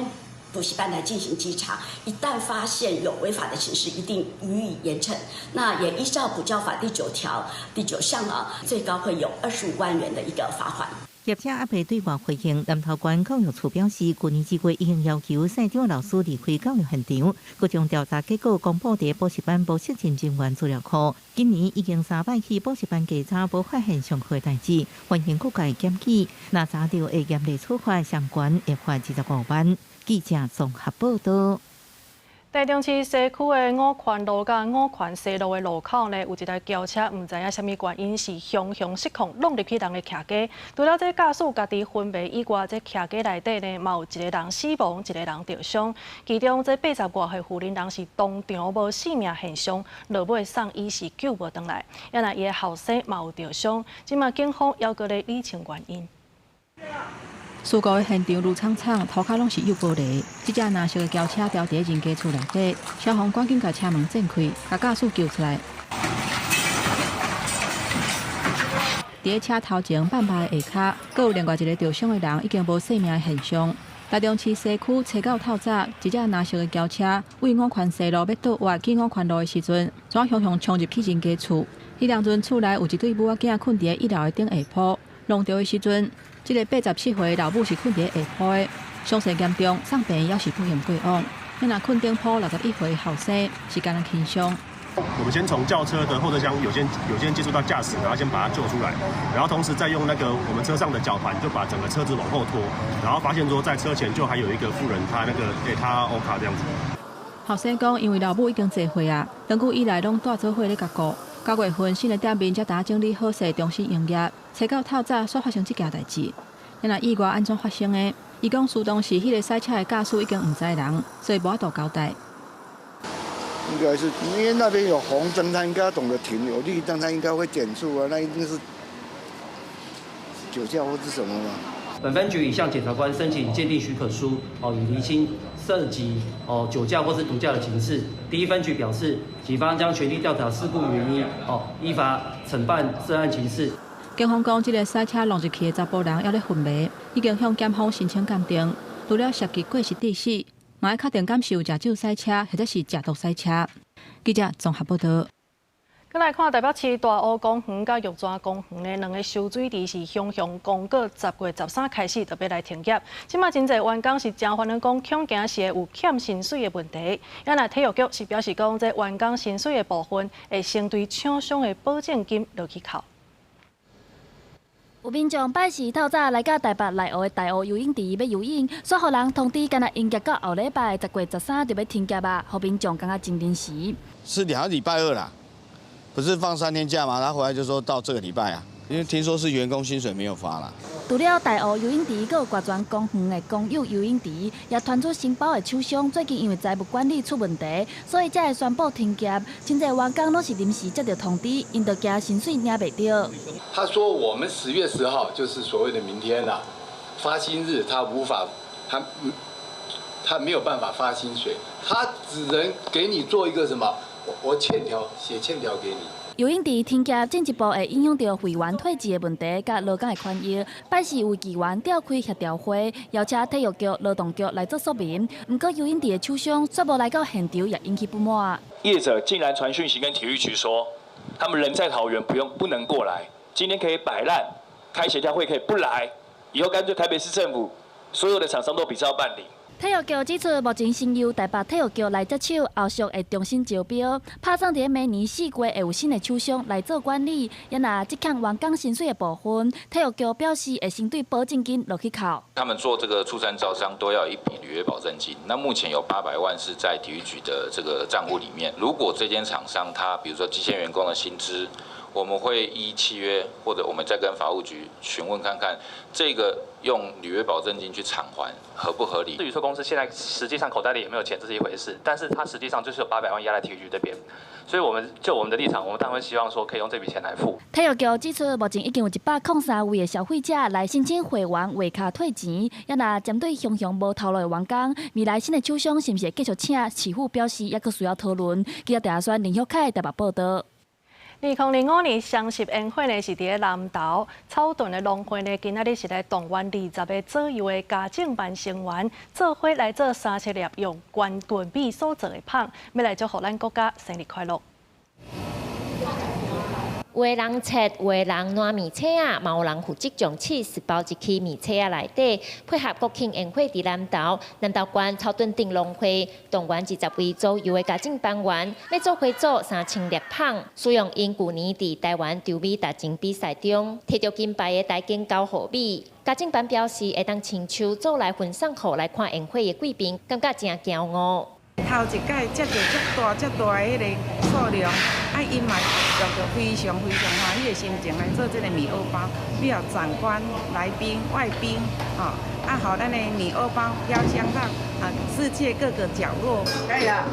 補習班來進行稽查，一旦發現有違法的情事，一定予以嚴懲。那也依照補教法第9條第9項啊，最高會有25萬元的一個罰款。業者猶未對外回應，南投縣教育處表示，舊年2月已經要求姓張老師離開教育現場，閣將調查結果公布佇補習班無適任人員資料庫。今年已經三擺去補習班稽查，無發現上課代誌，歡迎各界檢舉，若查著會嚴厲處罰，相關會罰25萬。記者綜合報道。台中市西區的五權路佮五權西路的路口呢，有一台轎車，毋知影啥物原因是雄雄失控，挵入去人的徛家。除了這駕駛家己昏迷以外，這徛家內底呢，嘛有一个人死亡，一个人著傷。其中這80外歲婦人人是當場無性命現象，落尾送醫是救無轉來。也若伊的後生嘛有著傷，這馬警方猶閣咧理清原因。事故的現場攄氅氅，塗跤攏是幼玻璃。這隻藍色的轎車牢佇人家厝內底，消防趕緊共車門震開，共駕駛救出來。佇車頭前半排的下跤，閣有另外一个著傷的人已經無性命的現象。台中市西區初九透早，一隻藍色的轎車為五權西路欲倒彎去五權路的時陣，怎雄雄衝入去人家厝。彼當陣厝內有一對母仔囝睏佇一樓的頂下鋪，撞著的時陣，這个87歲老母是睏佇下鋪的，傷勢嚴重，送病院猶是不幸過往。那睏頂鋪61歲後生是敢若輕傷。我們先從轎車的後車廂有先接觸到駕駛，然後先把他救出來，然後同時再用那個我們車上的絞盤，就把整個車子往後拖，然後發現說在車前就還有一個婦人，她那個她烏卡這樣子。後生講，因為老母已經濟歲啊，長久以來攏蹛做伙咧共顧。9月份新的店面才剛整理好勢，重新營業。初九透早，煞發生這件代誌。那意外按怎發生的？伊講，事當時彼个駛車的駕駛已經毋知人，所以無法度交代。應該是因為那邊有紅燈，他應該懂得停；有綠燈，他應該會減速啊。那一定是酒駕或是什麼嘛？本分局已向檢察官申請鑑定許可書，哦，以釐清涉及哦酒駕或是毒駕的情事。第一分局表示，警方將全力調查事故原因，哦，依法懲辦涉案情事。警方講，這个駛車挵入去的查埔人猶咧昏迷，已經向檢方申請鑑定。除了涉及過失致死，嘛愛確定敢是有食酒駛車，或者是食毒駛車。記者綜合報道。閣來看台北市大湖公園佮玉泉公園的兩个收水池是雄雄公告10月13開始就欲來停業。這馬真濟員工是誠煩惱，講恐驚是會有欠薪水的問題。也若體育局是表示講，這員工薪水的部分會先對廠商的保證金落去扣。有民眾拜四透早來到台北內湖的大湖游泳池欲游泳，煞予人通知，干焦營業到後禮拜10月13就欲停業啊，予民眾感覺真臨時。是兩個禮拜二啦，不是放3天假嗎？他回來就說到這個禮拜啊，因為聽說是員工薪水沒有發啦。除了大湖游泳池，閣有國泉公園的公有游泳池，也傳出承包的廠商最近因為財務管理出問題，所以才會宣布停業。真濟員工攏是臨時接到通知，𪜶就驚薪水領袂著。他說我們10月10號就是所謂的明天啦，發薪日，他無法，他沒有辦法發薪水，他只能給你做一個什麼？我欠條寫欠條給你。游泳池停業進一步會影響著會員退職的問題，佮勞工的權益。拜四有議員召開協調會，邀請體育局、勞動局來做說明。毋過游泳池的廠商卻無來到現場，也引起不滿。業者竟然傳訊息跟體育局說，他們人在桃園，不用不能過來。今天可以擺爛，開協調會可以不來，以後乾脆台北市政府所有的廠商都比照辦理。體育局指出，目前先由台北體育局來接手，後續會重新招標，拍算佇明年4月會有新的廠商來做管理。也若這項員工薪水的部分，體育局表示會先對保證金落去扣。他們做這個出山招商都要一筆履約保證金，那目前有800萬是在體育局的這個賬戶裡面。如果這間廠商他，比如說積欠員工的薪資，我們會依契約，或者我們再跟法務局詢問看看，這個用履約保證金去償還合不合理？至於說公司現在實際上口袋裡有沒有錢，這是一回事，但是他實際上就是有800萬壓在體育局這邊，所以我們就我們的立場，我們當然會希望說可以用這筆錢來付。體育局指出，目前已經有103位的消費者來申請會員畫卡退錢，也若針對雄雄無頭路的員工，未來新的廠商是毋是會繼續請？市府表示，猶閣需要討論。記者鄭宣林旭凱台北報導。2005年雙十煙火呢，是佇咧南投草屯的農會呢，今仔日是來動員20個左右的家政班成員，做伙來做30粒用懸棍米所做的麭，欲來祝福咱國家生日快樂。有的人切，有的人攑麵切仔，嘛有人負責將起司包入去麵切仔內底，配合國慶煙火佇南投，南投縣草屯鎮農會動員20位左右的家政班員，欲做伙做3000粒麭，使用𪜶舊年佇台灣稻米達人比賽中提著金牌的台經高禾米。家政班表示，會當親手做來分送予來看煙火的貴賓，感覺誠驕傲。頭一擺接著遮大遮大的彼个數量，啊，𪜶嘛用著非常非常歡喜的心情來做這个米荷包，予長官、來賓、外賓，吼，啊，予咱的米荷包飄香到啊世界各個角落。可以啦。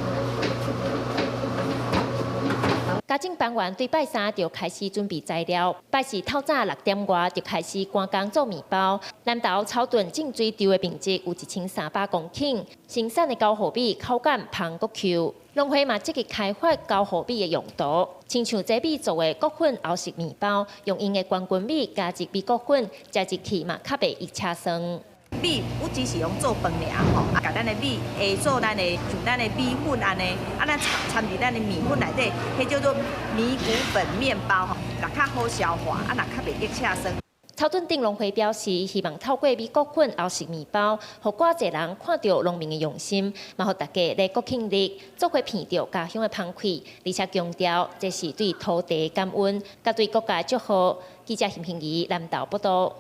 家政班員對拜三就開始準備材料，拜四透早6點外就開始趕工做麵包。南投草屯種水稻的面積有1300公頃，生產的高禾米口感芳閣 Q。農會嘛積極開發高禾米的用途，親像這米做的穀粉歐式麵包，用𪜶的懸筋米加入米穀粉，食入去嘛較袂一車酸。米不只是用做飯爾吼，啊，共咱的米下做咱的像咱的米粉按呢，啊，咱摻佇咱的麵粉內底，彼叫做米穀粉麵包吼，若較好消化，啊，若較袂激車酸。草屯鎮農會表示，希望透過米穀粉歐式麵包，予閣濟人看著農民的用心，嘛予大家咧國慶日做伙品著家鄉的芳氣，而且強調這是對土地感恩，佮對國家祝賀。記者陳平儀南投報導。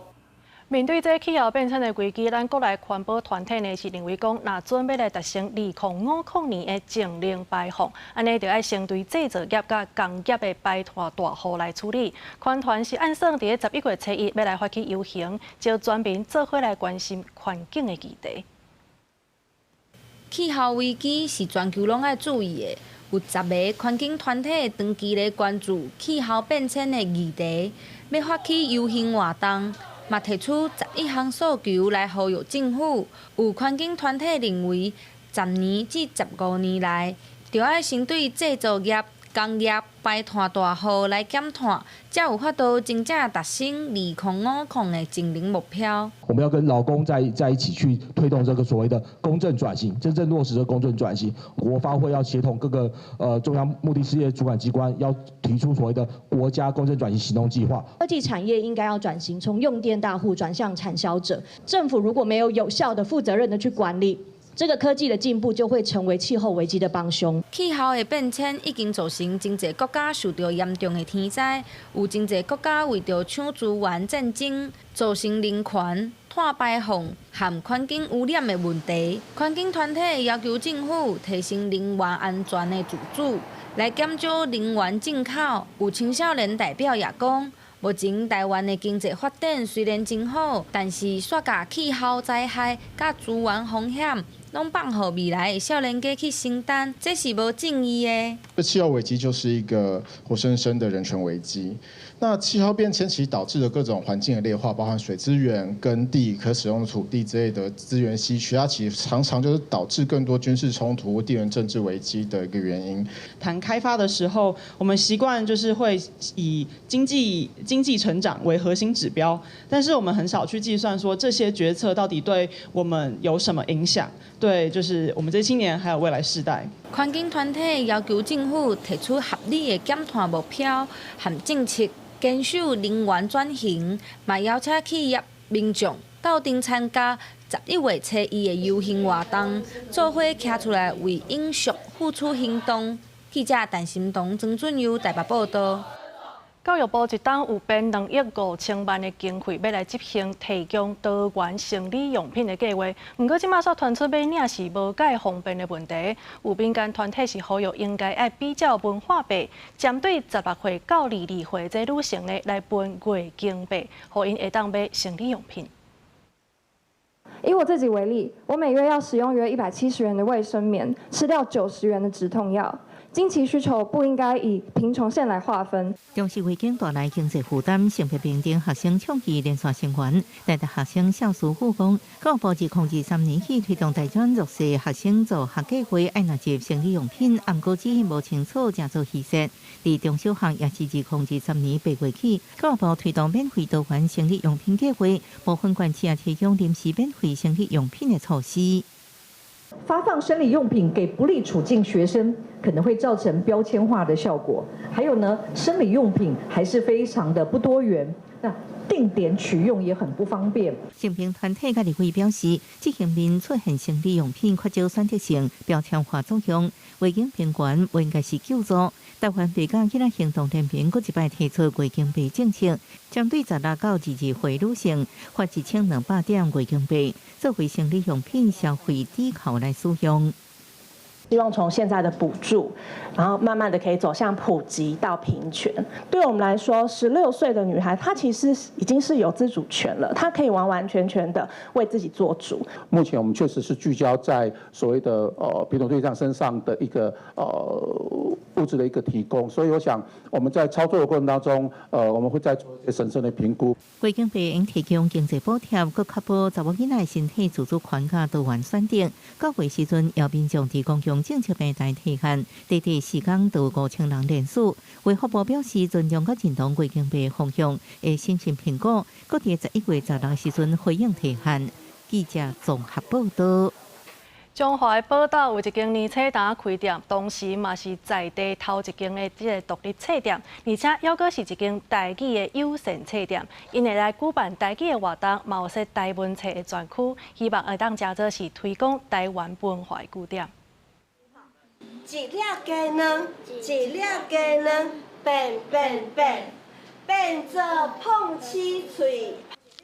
面對這氣候變遷的危機，咱國內環保團體呢是認為講，若準欲來達成2050年的淨零排放，按呢就愛先對製造業佮工業的排碳大戶來處理。環團是按算佇咧11月初1欲來發起遊行，招全民做伙來關心環境的議題。氣候危機是全球攏愛注意的，有10个環境團體長期咧關注氣候變遷的議題，欲發起遊行活動。嘛提出11項訴求來呼籲政府。有環境團體認為，10年至15年內，著愛先對製造業、工業排碳大戶來減碳，才有法度真正達成2050的淨零目標。我們要跟勞工在一起去推動這個所謂的公正轉型，真正落實這個公正轉型。國發會要協同各個中央目的事業主管機關，要提出所謂的國家公正轉型行動計劃。科技產業應該要轉型，從用電大戶轉向產銷者。政府如果沒有有效的、負責任的去管理，這個科技的進步就會成為氣候危機的幫兇。氣候的變遷已經造成真濟國家受著嚴重的天災，有真濟國家為著搶資源戰爭，造成人權、碳排放和環境污染的問題。環境團體要求政府提升能源安全的自主，來減少能源進口。有青少年代表也講，目前台灣的經濟發展雖然真好，但是煞共氣候災害佮資源風險，攏放予未來的少年家去承擔，這是無正義的。這氣候危機就是一個活生生的人權危機。那氣候變遷其實導致的各種環境的劣化，包含水資源、耕地、可使用土地之類的資源稀缺，它其實常常就是導致更多軍事衝突、地緣政治危機的一個原因。談開發的時候，我們習慣就是會以經濟成長為核心指標，但是我們很少去計算說這些決策到底對我們有什麼影響，對，就是我們這些青年還有未來世代。環境團體要求政府提出合理的減碳目標和政策，堅守能源轉型，嘛邀請企業、民眾鬥陣參加11月初一的遊行活動，做伙徛出來為永續付出行動。記者陳心彤、曾俊佑台北報道。教育部這冬有編2億5千萬的經費，欲來執行提供多元生理用品的計劃。毋過，這馬煞傳出買領是無蓋方便的問題。有民間團體是呼籲應該愛比照文化費，針對16歲到22歲這女性呢來分月經費，予𪜶會當買生理用品。以我自己為例，我每月要使用約170元的衛生棉，吃掉90元的止痛藥。經期需求不應該以貧窮線來劃分。中式危機帶來經濟負擔，性別平等學生倡議連線聲援。台大學生蕭師傅講，教育部自2023年起推動大專弱勢學生助學計劃，愛納入生理用品，毋過資訊無清楚，誠做虛設。佇中小學也是自2023年8月起，教育部推動免費多元生理用品計劃，部分縣市也提供臨時免費生理用品的措施。發放生理用品給不利處境學生，可能會造成標籤化的效果。還有呢，生理用品還是非常的不多元，那定點取用也很不方便。性平團體佮立委表示，執行面出現生理用品缺少選擇性、標籤化作用，月經貧窮不應該是救助。台灣白甲囡仔行動聯盟閣一擺提出月經費政策，針對16到22歲女性發1200點月經費，作為生理用品消費抵扣來使用。希望從現在的補助，然後慢慢的可以走向普及到平權。對我們來說，16歲的女孩，她其實已經是有自主權了，她可以完完全全的為自己做主。目前我們確實是聚焦在所謂的貧窮對象身上的一個物質的一個提供，所以我想我們在操作的過程當中，我們會再做一些審慎的評估。月經費應提供經濟補貼，閣確保查某囡仔身體自主權佮多元選擇。九月時陣，由民眾佇公共政策平台提案，短短時間就5000人聯署。衛福部表示尊重佮認同月經費方向，會審慎評估，閣佇11月16時陣回應提案。記者綜合報道。彰化的寶斗有一間年冊店開店，同時嘛是在地頭一間的這个獨立冊店，而且猶閣是一間台語的友善冊店。𪜶會來舉辦台語的活動，嘛有設台文冊的專區，希望會當誠做是推廣台灣文化的據點。一粒雞卵，一粒雞卵，變變變，變做膨鼠喙。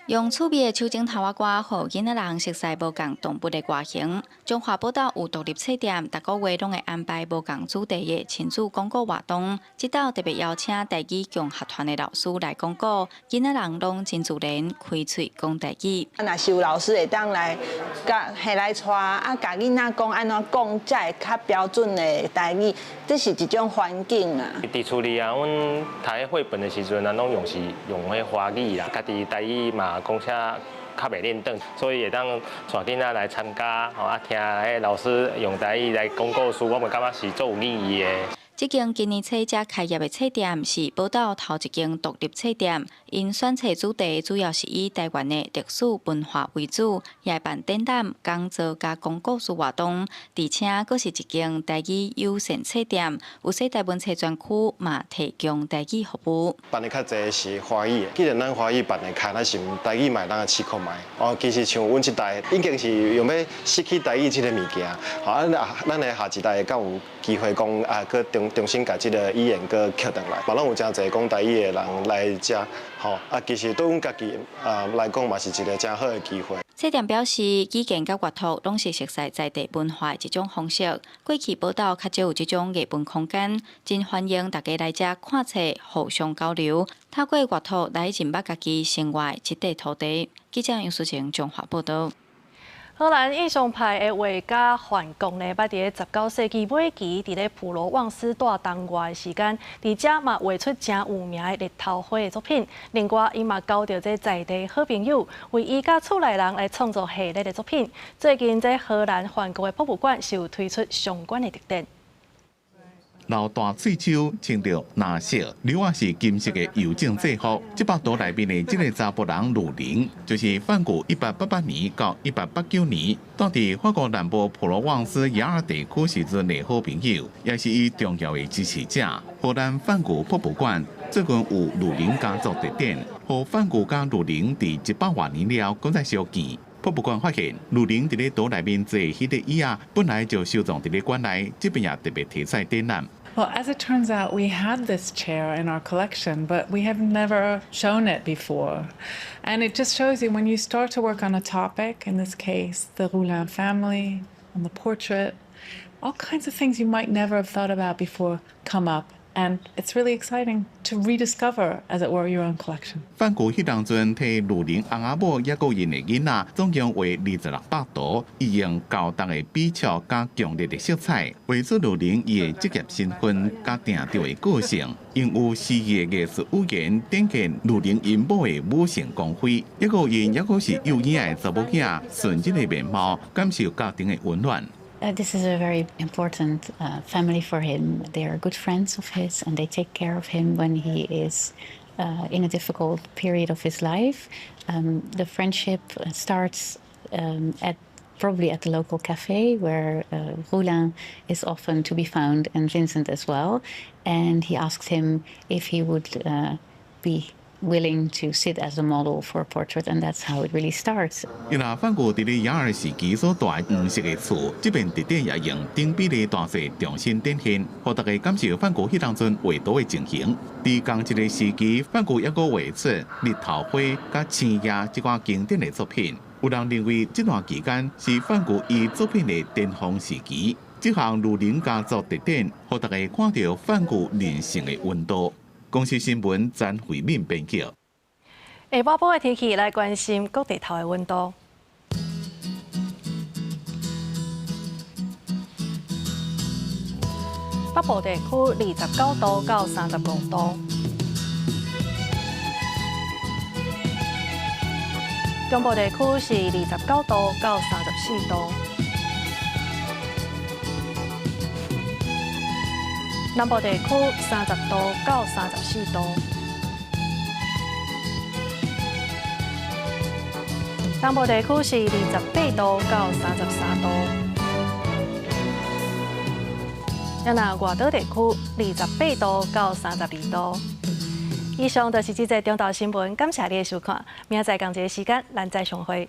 用趣味的手指頭仔歌，予囡仔人熟悉無仝動物的外形。彰化寶斗有獨立冊店，逐个月攏會安排無仝主題的親子講古活動。這晝特別邀請台語共學團的老師來講古，囡仔人攏真自然開喙講台語。啊，若是有老師會當來共彼來帶啊，共囡仔講按怎講才會較標準的台語，這是一種環境啊。佇厝裡啊，阮讀彼繪本的時陣啊，攏用是用彼華語啦，家己台語嘛講遮較袂輪轉，所以會當帶囡仔來參加，吼啊聽彼老師用台語來講故事，我嘛感覺是足有意義的。這間今年初才開業的冊店是寶斗頭一間獨立冊店，𪜶選冊主題主要是以台灣的歷史文化為主，也會辦展覽、講座佮講故事活動，而且閣是一間台語友善冊店，有設台文冊專區，嘛提供台語服務。辦的較濟是華語的，既然咱華語辦得較，咱是毋台語嘛會當來試看覓。哦，其實像阮這代已經是用欲失去台語這个物件，好啊，咱的下一代會較有機會講啊，閣重新共這个語言閣抾轉來。嘛攏有誠濟講台語的人來遮，吼啊，其實對阮家己啊來講嘛是一个誠好的機會。冊店表示，語言佮閱讀攏是熟悉在地文化的一種方式。過去寶島較少有這種藝文空間，真歡迎大家來遮看冊，互相交流，透過閱讀來認捌家己生活的這塊土地。記者楊淑晴綜合報導。荷蘭印象派的畫家梵谷呢，捌佇咧19世紀尾期，佇咧普羅旺斯蹛冬外的時間，佇遮嘛畫出誠有名的日頭花的作品。另外，伊嘛交著這在地好朋友，為伊佮厝內人來創作系列的作品。最近，這荷蘭梵谷的博物館是有推出相關的特展。老大喙鬚，穿著藍色，褸仔是金色的郵政制服。這幅圖內面的這个查埔人魯靈，就是梵谷1888年到1889年，蹛佇法國南部普羅旺斯雅爾地區時陣的好朋友，也是伊重要的支持者。荷蘭梵谷博物館最近有魯靈家族特展，予梵谷佮魯靈佇100外年了，閣再相見。博物館發現，魯靈佇咧圖內面坐彼个椅仔，本來就收藏佇咧館內，這擺也特別提出來展覽。 Well, as it turns out, we had this chair in our collection, but we have never shown it before. And it just shows you when you start to work on a topic, in this case, the Roulin family and the portrait, all kinds of things you might never have thought about before come up. And it's really exciting to rediscover, as it were, your own collection. 梵谷彼當陣替魯靈翁仔某抑閣𪜶的囡仔，總共畫26幅圖，伊用厚重的筆觸佮強烈的色彩，畫出魯靈伊的職業身份佮定調的個性，用有詩意的藝術語言展現魯靈𪜶某的母性光輝，抑閣𪜶抑閣是幼嬰的查某囝純真的面貌，感受家庭的溫暖。 This is a very important family for him. They are good friends of his and they take care of him when he is in a difficult period of his life. The friendship starts at probably at the local cafe where Roulin is often to be found and Vincent as well. And he asks him if he would be willing to sit as a model for a portrait, and that's how it really starts. 伊若梵谷佇咧雅爾時期所蹛的黃色的厝，這遍特展也用等比例大細重新展現，予大家感受梵谷彼當陣畫圖的情形。佇仝一个時期，梵谷猶閣畫出日頭花佮星夜這款經典的作品。有人認為這段期間是梵谷伊作品的巔峰時期。這項魯靈家族特展，予大家看著梵谷人性的溫度。公視新聞詹慧敏編輯。下晡晡的天氣來關心各地頭的溫度。北部地區29度到35度，中部地區是29度到34度。南部地區30度到34度，東部地區是28度到33度，啊，若外島地區28度到32度。以上就是這節中晝新聞，感謝你的收看，明仔載仝一个時間，咱再相會。